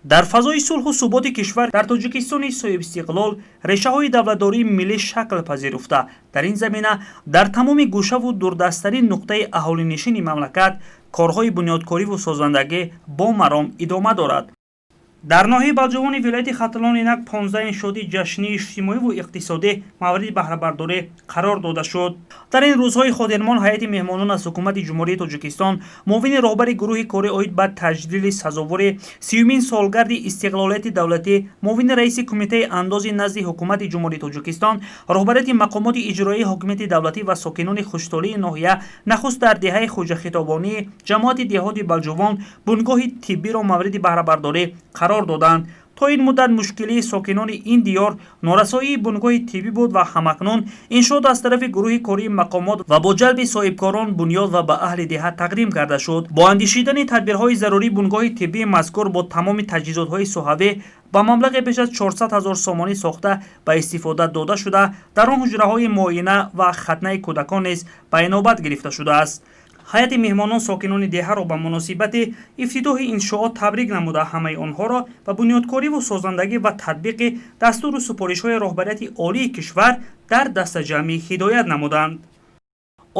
Дар фазои сулҳу суботи кишвар, дар Тоҷикистони соҳибистиқлол решаҳои давлатдории миллӣ шакл пазируфта, дар ин замина дар тамоми гӯшаву дурдасттарин нуқтаи аҳолинишини мамлакат корҳои бунёдкориву созандагӣ бо маром идома дорад. Дар ноҳияи Балҷувони вилояти Хатлон инак 15 иншооти ҷашнии иҷтимоиву иқтисодӣ мавриди баҳрабардорӣ қарор дода шуд. Дар ин рӯзҳои хотирмон ҳайати меҳмонон аз Ҳукумати Ҷумҳурии Тоҷикистон, муовини роҳбари гурӯҳи корӣ оид ба таҷлили сазовори 30-юмин солгарди истиқлолияти давлатӣ, муовини раиси Кумитаи андози назди Ҳукумати Ҷумҳурии Тоҷикистон, роҳбарияти мақомоти иҷроияи ҳокимияти давлатӣ ва сокинони хуштолии ноҳия нахуст дар деҳаи Хоҷахитобонии ҷамоати деҳоти Балҷувон бунгоҳи тиббиро мавриди баҳрабардорӣ қарор доданд. То ин муддат мушкилии сокинони ин диёр норасоии бунгоҳи тиббӣ буд ва ҳамакнун иншоот аз тарафи гурӯҳи кории мақомот ва бо ҷалби соҳибкорон бунёд ва ба аҳли деҳа тақдим карда шуд. Бо андешидани тадбирҳои зарурӣ, бунгоҳи тиббии мазкур бо тамоми таҷҳизотҳои соҳавӣ ба маблағи беш аз 400 ҳазор сомонӣ сохта ба истифода дода шуда, дар он ҳуҷраҳои муоина ва хатнаи кӯдакон низ ба инобат гирифта шудааст. Ҳайати меҳмонон сокинони деҳаро ба муносибати ифтитоҳи иншоот табрик намуда, ҳамаи онҳоро ба бунёдкориву созандагӣ ва татбиқи дастуру супоришҳои роҳбарияти олии кишвар дар дастаҷамъӣ ҳидоят намуданд.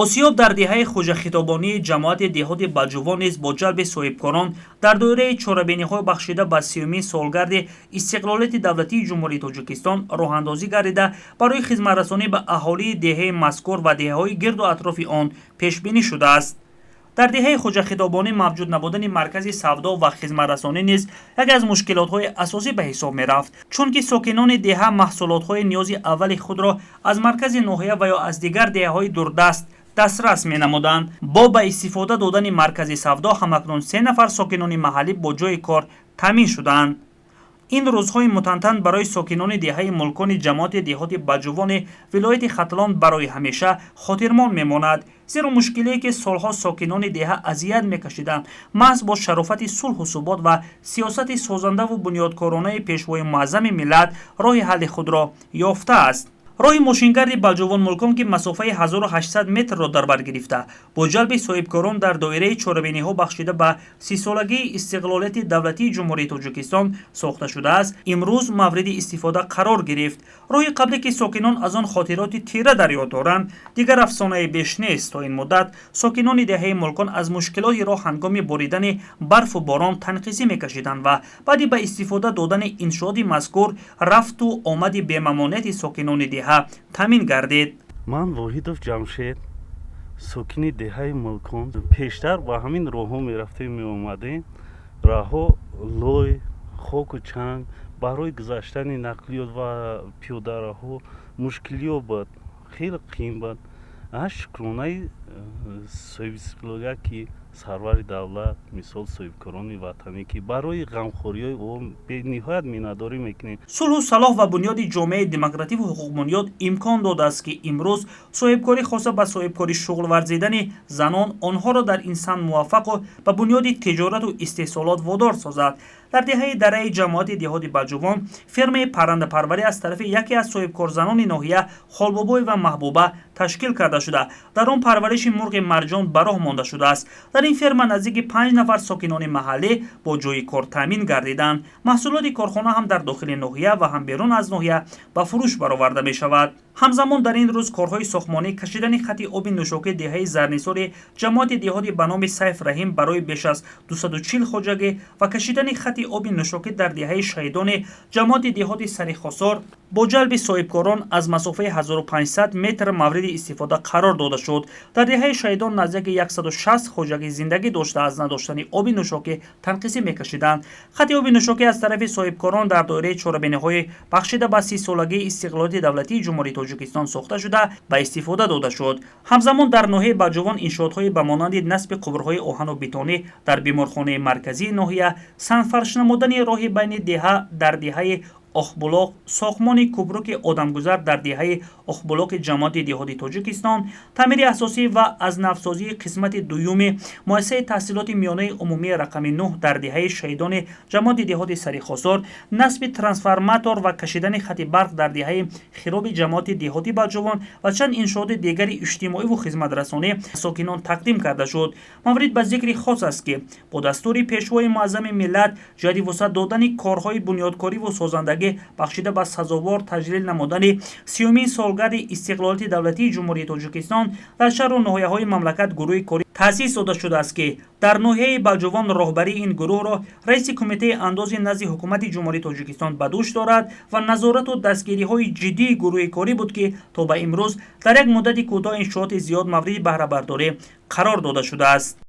Осиёб дар деҳаи Хоҷахитобонии ҷамоати деҳоти Балҷувон низ бо ҷалби соҳибкорон дар доираи чорабиниҳо бахшида ба 30-юмин солгарди истиқлолияти давлатии Ҷумҳурии Тоҷикистон роҳандозӣ гардида, барои хизматрасонӣ ба аҳолии деҳаи мазкур ва деҳаҳои гирду атрофи он пешбинӣ шудааст. Дар деҳаи Хоҷахитобонӣ мавҷуд набудани маркази савдо ва хизматрасонӣ низ яке аз мушкилотҳои асосӣ ба ҳисоб мерафт, чунки сокинони деҳа маҳсулотҳои ниёзи аввали худро аз маркази ноҳия ва ё аз дигар деҳаҳои дурдаст дастрас менамуданд. Бо ба истифода додани маркази савдо ҳамакнун се нафар сокинони маҳаллӣ бо ҷойи кор таъмин шуданд. Ин рӯзҳои мутантан барои сокинони деҳаи Мулкони ҷамоати деҳоти Балҷувони вилояти Хатлон барои ҳамеша хотирмон мемонад, зеро мушкилие ки солҳо сокинони деҳа азият мекашиданд, маҳз бо шарофати сулҳу субот ва сиёсати созандаву бунёдкоронаи Пешвои муаззами миллат роҳи ҳалли худро ёфтааст. Роҳи мошингарди Балҷувон Мулкон, ки масофаи 1800 метрро дар бар гирифта, бо ҷалби соҳибкорон дар доираи чорабиниҳо бахшида ба 30-солагии истиқлолияти давлатии Ҷумҳурии Тоҷикистон сохта шудааст, имрӯз мавриди истифода қарор гирифт. Роҳи қабле, ки сокинон аз он хотироти тира дар ёд доранд, дигар афсонае беш нест. То ин муддат сокинони деҳаи Мулкон аз мушкилоти роҳ ҳангоми боридани барфу борон танқисӣ мекашиданд ва баъди ба истифода додани иншооти мазкур рафту омади бемамониати сокинони деҳа таъмин гардид. Ман Воҳидов Ҷамшед, сокини деҳаи Мулкон. Пештар ба ҳамин роҳҳо мерафтем, меомадем. Роҳҳо лой, хоку чанг, барои гузаштани нақлиёт ва пиёдараҳо мушкилиҳо буд, хеле қиин буд. Шукронаи соҳибистиқлолият, ки сарвари давлат, мисол, соҳибкорони ватанӣ, ки барои ғамхориҳои ӯ бениҳоят миннатдорӣ мекунем. Сулҳу салоҳ ва бунёди ҷомеаи демокративу ҳуқуқбунёд имкон додааст, ки имрӯз соҳибкорӣ, хоса ба соҳибкорӣ шуғл варзидани занон, онҳоро дар ин самт муваффақу ба бунёди тиҷорату истеҳсолот водор созад. Дар деҳаи Дараи ҷамоати деҳоти Балҷувон фермаи паррандапарварӣ аз тарафи яке аз соҳибкорзанони ноҳия, Холбобоева Маҳбуба, ташкил карда шуда, дар он парвариши мурғи марҷон ба роҳ монда шудааст. Дар ин ферма наздики панҷ нафар сокинони маҳаллӣ бо ҷойи кор таъмин гардиданд. Маҳсулоти корхона ҳам дар дохили ноҳия ва ҳам берун аз ноҳия ба фурӯш бароварда мешавад. Ҳамзамон дар ин рӯз корҳои сохтмонӣ, кашидани хати оби нӯшокӣ деҳаи Зарнисори ҷамоати деҳоти ба номи Сайф Раҳим барои беш аз 240 хоҷагӣ ва кашидани хати оби нӯшокӣ дар деҳаи Шаҳидони ҷамоати деҳоти Сарихосор бо ҷалби соҳибкорон аз масофаи 1500 метр мавриди истифода қарор дода шуд. Дар деҳаи Шаҳидон наздики 160 хоҷагӣ зиндагӣ дошта, аз надоштани оби нӯшокӣ танқисӣ мекашиданд. Хати оби нӯшокӣ аз тарафи соҳибкорон дар доираи чорабиниҳои бахшида ба 30-солагии истиқлолияти давлатии Ҷумҳурии Тоҷикистон сохта шуда, ба истифода дода шуд. Ҳамзамон дар ноҳияи Балҷувон иншоотҳои ба монанди насби қубурҳои оҳану бетонӣ дар беморхонаи марказии ноҳия, сангфарш намудани роҳи байни деҳа дар деҳаи Охбулоқ, сохтмони кӯпруки одамгузар дар деҳаи Охбулоқи ҷамоати деҳоти Тоҷикистон, таъмири асосӣ ва аз навсозии қисмати дуюми муассисаи таҳсилоти миёнаи умумии рақами 9 дар деҳаи Шаҳидони ҷамоати деҳоти Сарихосор, насби трансформатор ва кашидани хати барқ дар деҳаи Хироби ҷамоати деҳоти Балҷувон ва чанд иншооти дигари иҷтимоиву хизматрасонӣ сокинон тақдим карда шуд. Маврид ба зикри хос аст, ки бо дастури Пешвои муаззами миллат, ҷиҳати вусъат додани корҳои бунёдкориву созандагӣ бахшида ба сазовор таҷлил намудани 30-умин солгарди истиқлолияти давлатии Ҷумҳурии Тоҷикистон, дар шаҳру ноҳияҳои мамлакат гурӯҳи корӣ таъсис дода шудааст, ки дар ноҳияи Балҷувон роҳбарии ин гурӯҳро раиси Кумитаи андози назди Ҳукумати Ҷумҳурии Тоҷикистон ба дӯш дорад ва назорату дастгириҳои ҷиддии гурӯҳи корӣ буд, ки то ба имрӯз дар як муддати кӯтоҳ иншооти зиёд мавриди баҳрабардорӣ қарор дода шудааст.